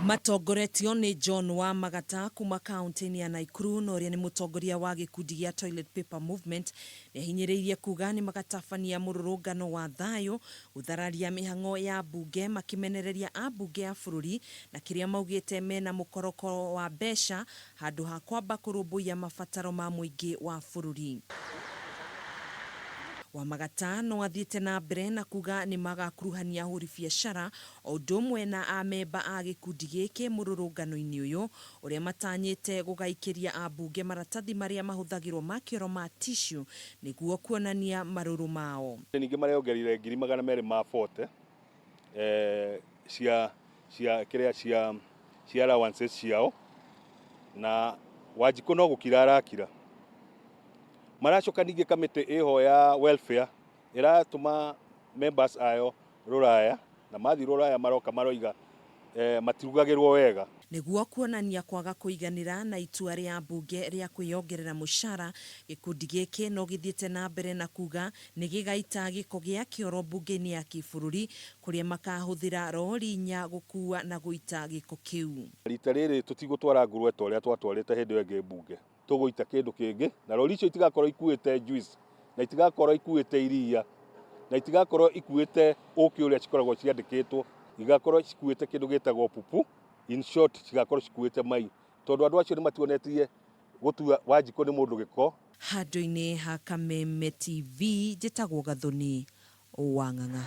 Matongoretio nĩ John Wamagata kuma kauntĩ-inĩ ya Naikuru na ũrĩa nĩ mũtongoria wa gĩkundi gĩa Toilet Paper Movement nĩahinyĩrĩirie kuga nĩmagatabania mũrũrũngano wa thayũ gũthararia mĩhang'o ya mbunge makĩmenereria ambunge a bũrũri na kĩrĩa maugĩte mena mũkoroko wa mbeca handũ ha kwamba kũrũmbũiya mabataro ma mũingĩ wa bũrũri. Wamagata no athiĩte na mbere na kuga nĩmagakuruhania ahũri biacara o ũndũ ũmwe na amemba a gĩkundi gĩkĩ mũrũrũngano-inĩ ũyũ ũrĩa matanyĩte gũgaikĩria ambunge maratathi marĩa mahũthagĩrwo ma kĩoro ma tissue nĩguo kuonania marũrũ mao. Ningĩ mareongereire 240,000 cia cia kĩrĩa cia cia allowances ciao na Wanjikũ no gũkira arakira. Maracoka ningĩ kamĩtĩ ĩho ya welfare ĩratũma members ayo rũraya na mathiĩ rũraya maroka maroiga matirugagĩrwo wega. Nĩguo kuonania kwaga kũiganĩra na itua rĩa ambunge rĩa kwĩyongerera mũcara, gĩkundi gĩkĩ no gĩthiĩte na mbere na kuga nĩ gĩgaita gĩko gĩa kĩoro mbunge-inĩ ya kĩbũrũri kũrĩa makahũthĩra rori inya gũkua na gũita gĩko kĩu. Rita rĩrĩ tũtigũtwara ngũrwe ta ũrĩa twatwarĩte hĩndĩ ĩyo ĩngĩ mbunge. Tũgũita kĩndũ kĩngĩ na rori icio itigakorwo ikuĩte juice na itigakorwo ikuĩte iria na itigakorwo ikuĩte ũkĩ ũrĩa cikoragwo ciandĩkĩtwo, igakorwo cikuĩte kĩndũ gĩtagwo pupu, in short cigakorwo cikuĩte mai, tondũ andũ acio nĩ matuonetie gũtua Wanjikũ nĩ mũndũ gĩko. Handũ-inĩ ha Kameme TV, njĩtagwo Gathoni wa Ng'ang'a.